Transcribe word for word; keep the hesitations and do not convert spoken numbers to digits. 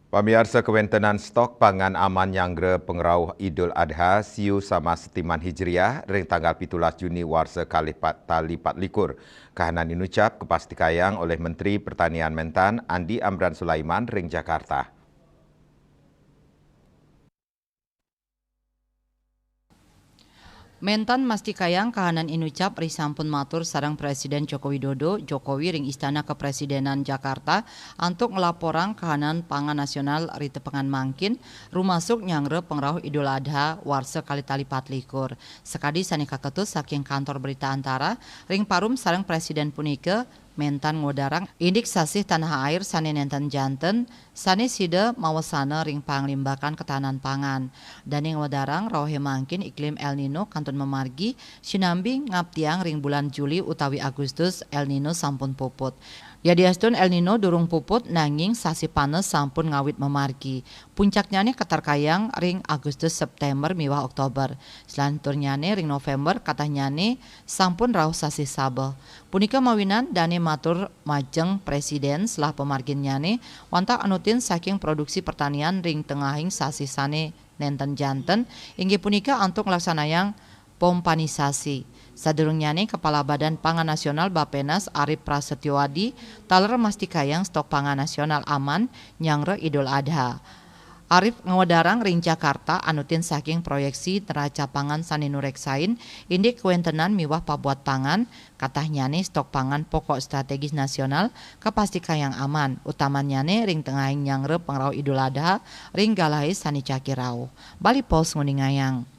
Pamiarsa, kawéntenan stok pangan aman nyanggra pangrauh Idul Adha siu sama setiman Hijriah ring tanggal pitulas Juni warsa kalih pat-, tali patlikur. Kahanan inucap kapastikayang olih Menteri Pertanian Mentan, Andi Amran Sulaiman, ring Jakarta. Mentan mastikayang kahanan inucap risampun matur sareng Presiden Joko Widodo, Jokowi, ring Istana Kepresidenan Jakarta antuk nglaporang kahanan pangan nasional ritepengan mangkin, rumasuk nyanggra pangrauh Idul Adha warsa kalih tali patlikur. Sakadi sane kaketus saking Kantor Berita Antara, ring parum sareng Presiden punika, Mentan ngwedarang indik sasih tanah air sane nenten janten, sane sida mawasana ring panglimbakan ketahanan pangan. Dane ngwedarang rauhe mangkin iklim El Nino kantun mamargi, sinambi ngaptiang ring bulan Juli utawi Agustus El Nino sampun puput. Yadiastun El Nino durung puput, nanging sasih panes sampun ngawit mamargi. Puncaknyane katarkayang ring Agustus, September, miwah Oktober. Salanturnyane ring November, katahnyane sampun rauh sasih sabeh. Punika mawinan dane matur majeng Presiden selah pamarginnyane wantah anutin saking produksi pertanian ring tengahing sasih sane nenten janten, inggih punika antuk nglaksanayang pompanisasi. Sadurungnyane, Kepala Badan Pangan Nasional Bappenas Arif Prasetyowadi taler mastikayang stok pangan nasional aman nyanggra Idul Adha. Arif ngwedarang ring Jakarta anutin saking proyeksi neraca pangan sane nureksain indik kawentenan miwah pabuat pangan, katahnyane stok pangan pokok strategis nasional kapastikayang aman, utamannyane ring tengahing nyanggra pangrauh Idul Adha ring galahe sane jagi rauh. Bali Post nguningayang.